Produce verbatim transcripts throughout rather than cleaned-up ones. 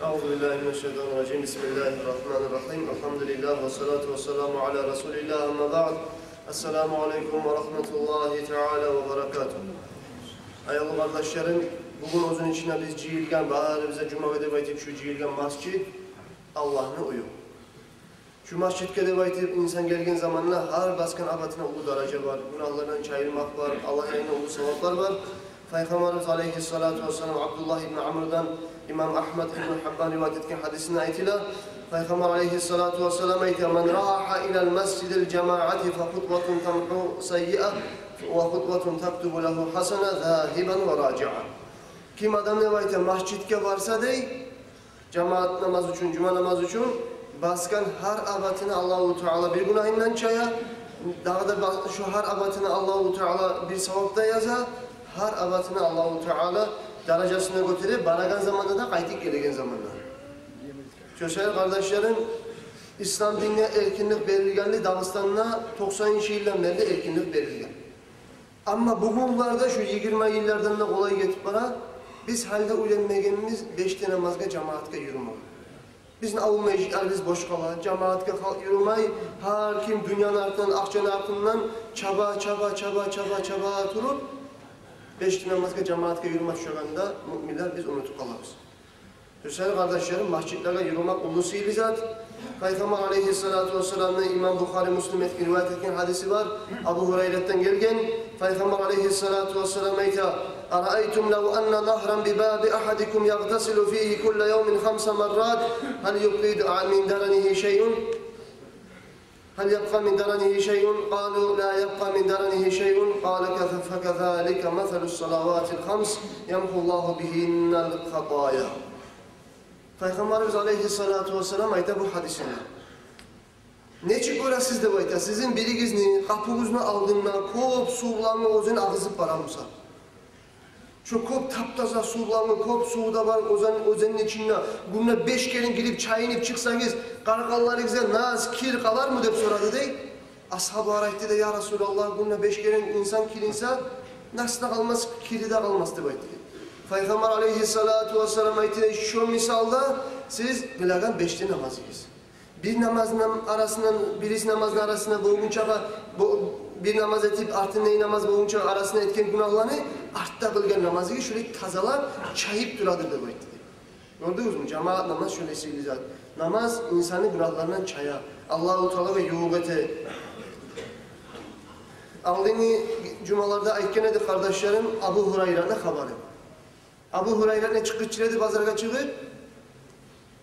أعوذ بالله من الشيطان الرجيم. بسم الله الرحمن الرحيم. الحمد لله والصلاة والسلام على رسول الله. أما بعد. السلام عليكم ورحمة الله تعالى وبركاته. Аявлу къардашларым, бугюн оьзюню ичине биз жыйылгъан, барыбыз да жумагъа деп айтып шу жыйылгъан масжид Аллагьны уью. Шу масжидге деп айтып инсан гелген заманда гьар басгъан абатына уллу даража бар, гюнагьлардан чайылмакъ бар, Аллагь янында уллу саваплар бар. Пайхаммарыбыз алейгьиссалату вассалам Абдуллагь ибн Амрдан, имам Агьмад ибн Гьиббан риваят этген гьадисинде айтыла, Пайхаммар алейгьиссалату вассалам айта: «Ман рагьа илал масжидил жамаати фа хутватун тамгьу саййиа ва хутватун тактубу лагьу гьасана загьибан ва ражиа». Ким адам деп айта масжидге барса дей, жамаат намаз учун, жума намаз учун, басгъан гьар абатына Аллагьу Таала бир гюнагьындан чая, дагъы да ба-, шу гьар абатына Аллагьу Таала бир савап да яза, гьар абатына Аллагьу Таала даражасын да гётере, барагъан заманда да, къайтып гелеген заманда. Шо саялы, къардашларым, ислам динге эркинлик берилгенли Дагъыстанда токъсанынчы йылдан берли эркинлик берилген. Амма бугюнлерде, шу йигирма йыллардан да къолай гетип бара, биз гьали де уьйренмегенбиз беш де намазгъа жамаатгъа юрюмеге. Бизин авул межитлерибиз бош къала, жамаатгъа халкъ юрюмей, гьар ким дюньяны артындан, акъчаны артындан чаба, чаба, чаба, чаба, чаба туруп, беш де намазгъа жамаатгъа юрюме тюшегенде, муъминлер, биз унутуп къалабыз. Шо саялы, къардашларым, масжидлеге юрюмек уллу сыйлы зат. Пайхаммар алейгьиссалату вассаламны имам Бухари, Муслим эт-, риваят этген гьадиси бар. Абу Гьурайратдан гелген. Пайхаммар алейгьиссалату вассалам айта: «Араайтум лав анна нагьран би баби агьадикум ягътасилу фигьи кулла явмин хамса маррат, гьал юбкъи мин даранигьи шайъун?» «Гьал ябкъа мин даранигьи шайъун?» Къалу: «Ла ябкъа мин даранигьи шайъун». Къала: «Факазалика масалус салаватил хамс, ямгьуллагьу бигьиннал хатая». Пайхаммарыбыз алейгьиссалату вассалам айта бу гьадисинде: «Нечик гёресиз, — деп айта, — сизин биригизни къапугъузну алдында кёп сувланы оьзен агъызып бара буса?» Шо кёп таптаза сувланы, кёп сув да бар оьзен, оьзенни ичинде. Гюнде беш керен гирип, чайынып чыкъсагъыз, къаркъараларыгъызда нас, кир къалармы деп сорады дей. Асгьаблар айтды дей: «Я Расулаллагь, гюнде беш керен инсан киринсе, нас да къалмас, кири де къалмас», — деп айтды дей. Пайхаммар алейгьиссалату вассалам айтды дей: «Шо мисалда сиз къылагъан беш де намазыгъыз. Бир намазны арасындан, бириси намазны арасына болгъунчагъа, бо-, бир намаз этип, артындагъы намаз болгъунча арасына этген гюнагьланы артда къылгъан намазыгъыз шолай тазалап, чайып турадыр», — деп айтды дей. Гёрдюгюзмю? Жамаат намаз шолай сыйлы зат. Намаз инсанны гюнагьларындан чая, Аллагьу Таалагъа ювукъ эте. Алдынгъы жумаларда айтгъан эдик, къардашларым, Абу Гьурайраны хабары. Абу Гьурайра нечик къычыра эди базаргъа чыгъып?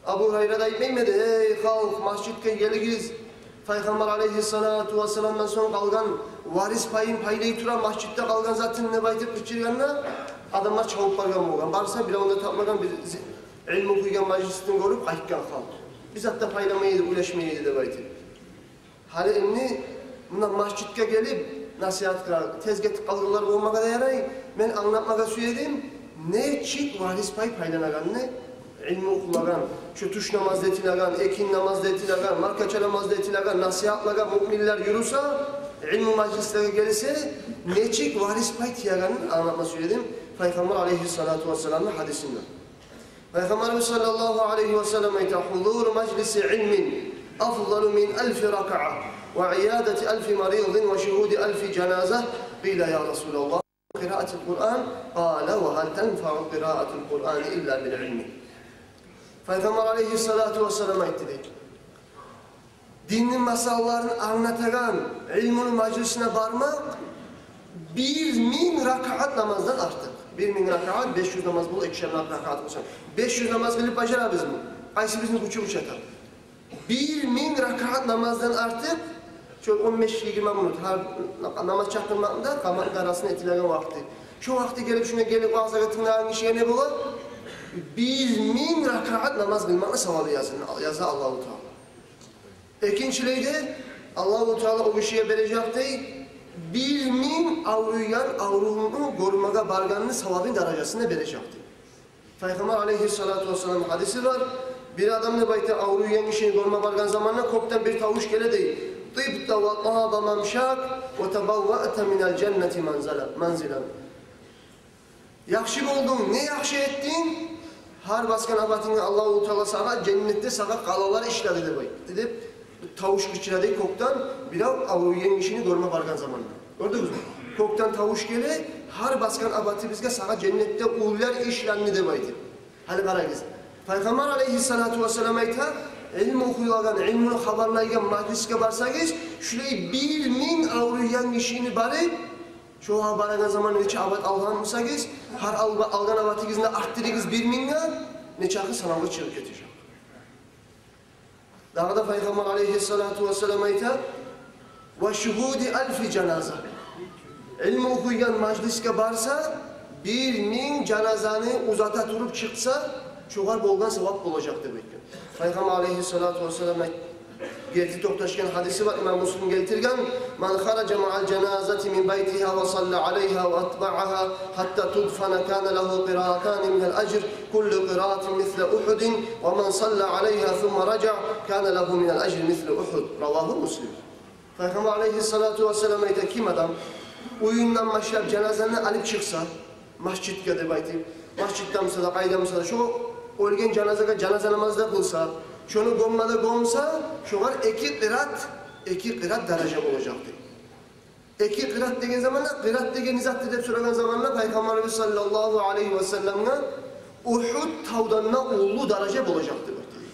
Абу Гьурайра да айтмаймы эди: «Эй халкъ, масжидге гелигиз, Пайхаммар алейгьиссалату вассаламдан сонг къалгъан варис пайын пайлай тура, масжидде къалгъан затын», — деп айтып къычыргъанда, адамлар чабып баргъан болгъан. Барса, биревню де тапмагъан, бир зи-, илму охуйгъан мажлисин гёрюп къайтгъан халкъ. Бир зат да пайламай эди, уьлешмей эди деп айтып. Гьали энни мунда масжидге гелип, насигьатгъа тез гетип къалгъанлар болмагъа да ярай. Мен англатмагъа сюе эдим, нечик варис пай пайланагъанны, илму охулагъан, шу тюш намаз да этилеген, экинни намаз да этилеген, маркача намаз да этилеген, насигьатлагъа муъминлер юрюсе, илму мажлислеге гелсе, нечик варис пай тиегенин англатма сюе эдим Пайхаммар алейгьиссалату вассаламны гьадисинде. Пайхаммарыбыз саллаллагьу алайгьи ва саллам айта: «Гьузуру мажлиси илмин афзалу мин алфи ракаъа, ва иядати алфи маридин, ва шугьуди алфи жаназа». Къила: «Я Расулаллагь, къираатул Къуръан?» Къала: «Ва гьал танфаъу къираатул Къуръани илла бил илми?» Пайхаммар алейгьиссалату вассалам айтды дей: динни масъалаларын англатагъан илмуну мажлисине бармакъ бир минг ракаат намаздан артыкъ. Бир минг ракаат, беш юз намаз бол, экишер ракаат болса. Беш юз намаз къылып бажарабызмы? Къайсы бизин гючюбюз чата? Бир минг ракаат намаздан артыкъ, шо он беш-йигирма минут, гьар намаз чакъырмакъны да къаматны арасына этилеген вакъти. Шо вакъти гелип, шуна гелип, ваъзагъа тынглагъан гишиге не бола? Бир минг ракаат намаз къылмакъны савабы язын-, яза Аллагьу Таала. Экинчилей де, Аллагьу Таала о гишиге бережек дей, бир минг авруйгъан аврувну гёрмеге баргъанны савабын, даражасын да бережек дей. Пайхаммар алейгьиссалату вассалам гьадиси бар. Бир адам, деп айта, авруйгъан гишини гёрме баргъан заманда кёкден бир тавуш геле дей: «Тибта ва таба мамшак, ва табавваъта минал жаннати манзала-, манзилан». Яхшы болдунг, не яхшы этдинг, Гьар басгъан абатынгда Аллагьу Таала сагъа женнетде сагъа къалалар ишледи деп айтды деп тавуш къычыра дей кёкден, бирев авруйгъан гишини гёрме баргъан заманда. Гёрдюгюзмю? Кёкден тавуш геле, гьар басгъан абатыгъызгъа сагъа женнетде уьйлер ишледи деп айтды. Гьали къарагъыз. Пайхаммар алейгьиссалату вассалам айта, илму охуйлагъан, илмуну хабарлайгъан мажлисге барсагъыз, шулай бир минг авруйгъан гишини барып, шогъар барагъан заман нече абат алгъан бусагъыз, гьар алгъа-, алгъан абатыгъызны артдырыгъыз бир мингге, нечакъы санавгъа чыгъып гетежек. Дагъы да Пайхаммар алейгьиссалату вассалам айта, ва шугьуди алфи жаназа. Илму охуйгъан мажлисге барса, бир минг жаназаны узата туруп чыкъса, шогъар болгъан савап болажакъ деп айтгъан. Пайхаммар алейгьиссалату вассалам айт-, герти токъташгъан гьадиси бар, имам Муслим гелтирген: ман хаража маъал жаназати мин байтигьа ва салла алайгьа ва атбагьагьа гьатта тудфана кана лагьу къираатани минал ажр, куллу къираатин мисла Ухудин, ва ман салла алайгьа сумма ражаъа кана лагьу минал ажри мисла Ухуд. Равагьу Муслим. Пайхаммар алейгьиссалату вассалам айта, ким адам уьюнден башлап жаназаны алып чыкъса, межитге деп айтып, межитде буса да, къайда буса да, шо оьлген жаназагъа жаназа намаз да къылса, шону гёмме де гёмсе, шогъар эки къират, эки къират даража болажакъ дей. Эки къират деген заманда, къират деген не затдыр деп сорагъан заманда, Пайхаммарыбыз саллаллагьу алайгьи васалламгъа Ухуд тавдан да уллу даража болажакъ деп айтды.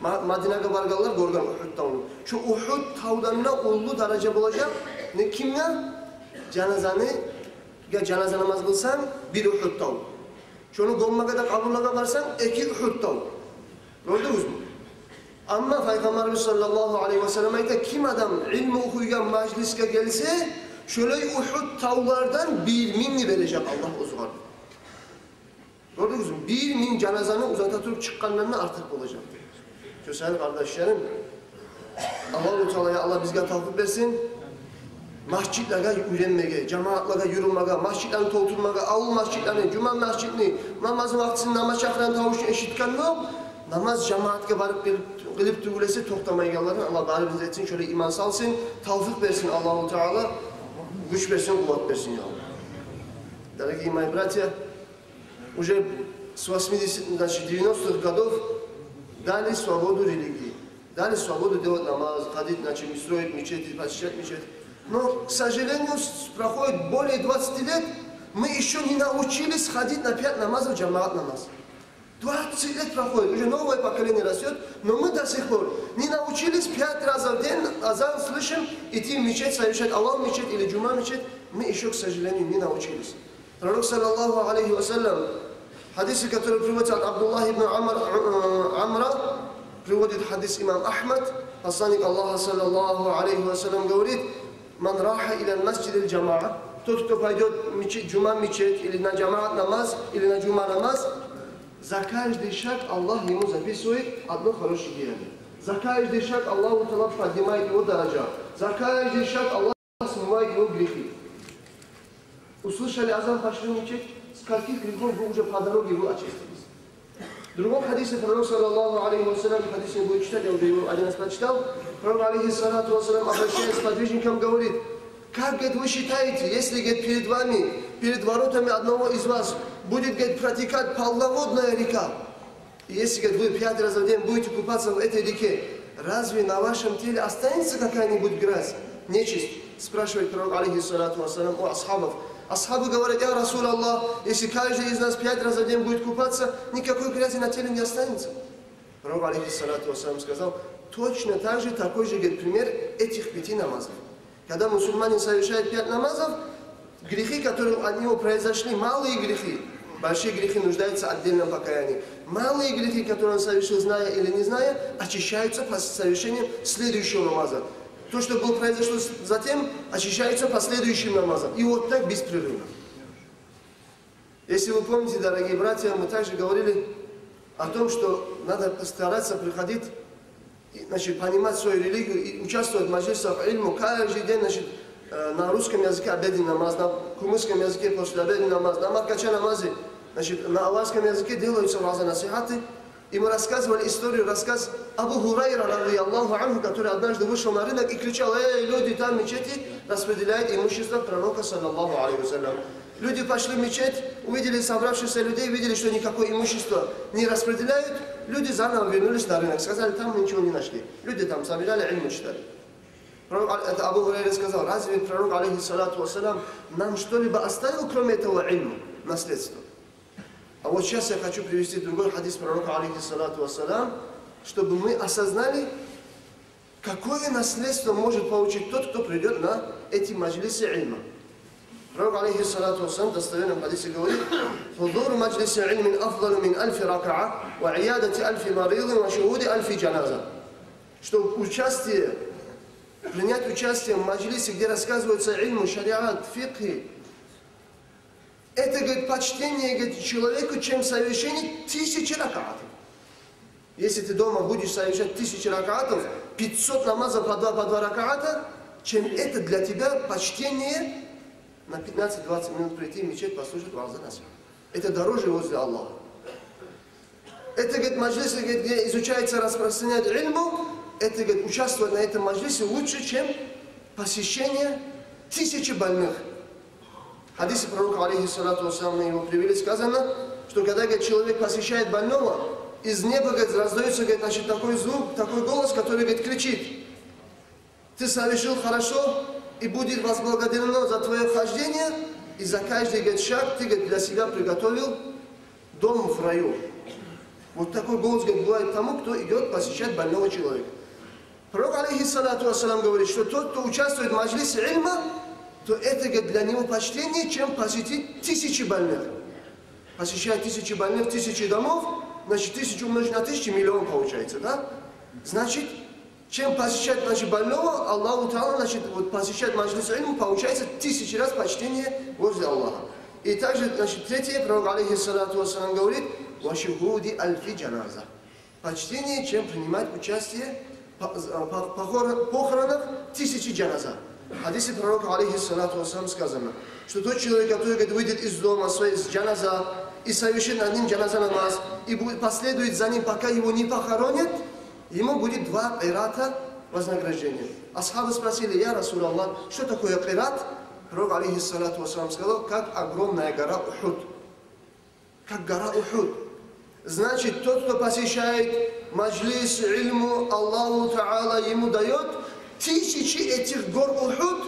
Ма-, Мадинагъа баргъанлар гёрген Ухуд тавну. Шо Ухуд тавдан да уллу даража болажакъ. Не кимге? Жаназаны, я жаназа намаз къылсанг, бир Ухуд тав. Шону гёммеге де къабурлагъа барсанг, эки Ухуд тав. Гёрдюгюзмю? Амма Пайхаммарыбыз саллаллагьу алайгьи васаллам айта, ким адам илму охуйгъан мажлисге гелсе, шолай Ухуд тавлардан бир мингни бережек Аллагь оьзюгъар. Гёрдюгюзмю? Бир минг жаназаны узата туруп чыкъгъандан да артыкъ болажакъ. Гёзел къардашларым, Аллагьу Таала, я Аллагь, бизге тавфикъ берсин. Межитлеге уьйренмеге, жамаатлагъа юрюмеге, межитлени толтурмагъа, авул межитлени, жума межитни, намаз вакътисин, намаз чакъырагъан тавушну эшитгенокъ, намаз жамаатгъа барып къылып, къылып тюгюл эсе токътамайгъанлардан Аллагь барыбызгъа этсин, шолай иман салсын, тавфикъ берсин Аллагьу Таала, гюч берсин, къуват берсин, я Аллагь. Дорогие мои братья, уже с восьмидесятых, значит, девяностых годов дали свободу религии. Дали свободу делать намаз, ходить, значит, строить мечети, посещать мечети. Но, к сожалению, с-, проходит более двадцати лет, мы ещё не научились ходить на пять намазов, жамаат намаз. Двадцать лет проходит, уже новое поколение растёт, но мы до сих пор не научились пять раз в день азан слышим, идти в мечеть, совершать авал мечеть или жума мечеть, мы ещё, к сожалению, не научились. Пророк, саллаллагьу алайгьи васаллам, в хадисе, который приводится от Абдуллаха ибн Амр-, э, Амра, приводит хадис имам Ахмад, посланник Аллаха, саллаллагьу алайгьи васаллам, говорит: «Ман раха иля масджидиль джамаа», тот, хто пайдёт в мечеть, жума мечеть, или на жамаат намаз, или на жума намаз, за каждый шаг Аллах ему записывает одно хорошее деяние. За каждый шаг Аллаху Таала поднимает его дараджа. За каждый шаг Аллах смывает его грехи. Услышали азан, пошли в мечеть, с каких грехов вы уже по дороге вы очистились? В другом хадисе Пророк, саллаллагьу алайгьи васаллам, хадис не буду читать, я уже его один раз прочитал, Пророк, алейхи салату вассалам, обращаясь к сподвижникам, говорит: «Как, говорит, вы считаете, если, говорит, перед вами, перед воротами одного из вас будет, говорит, протекать полноводная река?» И если, говорит, вы пять раз в день будете купаться в этой реке, разве на вашем теле останется какая-нибудь грязь, нечисть? Спрашивает Пророк, алейхи салату вассалам, у асхабов. Асхабы говорят: «Я Расул Аллах, если каждый из нас пять раз в день будет купаться, никакой грязи на теле не останется». Пророк, алейхи салату вассалам, сказал: «Точно так же, такой же, говорит, пример этих пяти намазов». Когда мусульманин совершает пять намазов, грехи, которые от него произошли, малые грехи, большие грехи нуждаются в отдельном покаянии. Малые грехи, которые он совершил, зная или не зная, очищаются по совершению следующего намаза. То, что было произошло с-, затем, очищается последующим намазом. И вот так беспрерывно. Если вы помните, дорогие братья, мы также говорили о том, что надо постараться приходить, и, значит, понимать свою религию и участвовать в маджлисах ильму каждый день, значит, э, на русском языке обеденный намаз, на кумыкском языке послеобеденный намаз, на макача намазы, значит, на аварском языке делаются ваазы, насихаты. И мы рассказывали историю, рассказ Абу Хурайра, радияллаху анху, который однажды вышел на рынок и кричал: «Эй, люди, там мечети распределяют имущество пророка, саллаллаху алейхи ва саллям». Люди пошли в мечеть, увидели собравшихся людей, видели, что никакое имущество не распределяют. Люди заново вернулись на рынок, сказали, там мы ничего не нашли. Люди там собирали, ильму читали. Пророк, а, это Абу Хурайра сказал: «Разве пророк, алейхиссалату вассалям, нам что-либо оставил, кроме этого ильма, наследства?» А вот сейчас я хочу привести другой хадис пророка, алейхиссалату вассалям, чтобы мы осознали, какое наследство может получить тот, кто придёт на эти маджлисы ильма. Пророк, алейхиссалату вассалям, в достоверном хадисе говорит: «Худуру маджлиси ильмин афдалу мин альфи ракаа, ва иядати альфи маридин, ва шухуди альфи джаназа». Что участие, принять участие в маджлисе, где рассказывается ильму, шариат, фикхи, это, говорит, почтение, говорит, человеку, чем совершение тысячи ракаатов. Если ты дома будешь совершать тысячи ракаатов, пятьсот намазов по два, по два ракаата, чем это для тебя почтение на пятнадцать-двадцать минут прийти в мечеть, послушать вааза, насихат. Это дороже возле Аллаха. Это, говорит, маджлисы, говорит, где изучается, распространяет ильму, это, говорит, участвовать на этом маджлисе лучше, чем посещение тысячи больных. В хадисе пророка, алейхиссалату вассалям, мы его привели, сказано, что когда, говорит, человек посещает больного, из неба, говорит, раздаётся, говорит, значит, такой звук, такой голос, который, говорит, кричит: «Ты совершил хорошо, и будет возблагодарено за твоё хождение, и за каждый, говорит, шаг ты, говорит, для себя приготовил дом в раю». Вот такой голос, говорит, бывает тому, кто идёт посещать больного человека. Пророк, алейхиссалату вассалям, говорит, что тот, кто участвует в маджлисе ильма, то это, говорит, для него почтение, чем посетить тысячи больных. Посещать тысячи больных, тысячи домов, значит, тысячу умножить на тысячу, миллион получается, да? Значит, чем посещать, значит, больного, Аллаху Таала, значит, вот посещать маджлис ильм получается тысячи раз почтение возле Аллаха. И также, значит, третье, пророк, алейхиссалату вассалям, говорит: «Ва шухуди альфи джаназа». Почтение, чем принимать участие по, по, похорон- похоронах тысячи джаназа. В хадисе пророка, алейхиссалату вассалям, сказано, что тот человек, который, говорит, выйдет из дома своей с джаназа и совершит над ним джаназа намаз, и будет, последует за ним, пока его не похоронят, ему будет два къирата вознаграждения. Асхабы спросили: «Я Расулаллах, что такое къират?» Пророк, алейхиссалату вассалям, сказал: «Как огромная гора Ухуд». Как гора Ухуд. Значит, тот, кто посещает маджлис ильму, Аллаху Таала ему даёт тысячи этих гор Ухуд,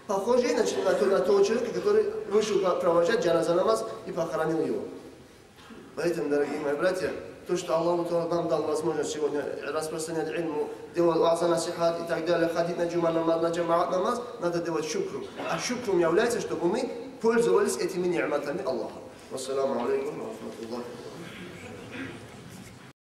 похожие, значит, на то-, на того человека, который вышел по- провожать джаназа намаз и похоронил его. Поэтому, дорогие мои братья, то, что Аллаху Таала нам дал возможность сегодня распространять ильму, делать вааза, насихат и так далее, ходить на джума намаз, на джамаат намаз, надо делать шукру. А шукрум является, чтобы мы пользовались этими ниъматами Аллаха. Вассаламу алейкум ва рахматуллахи ва баракатух.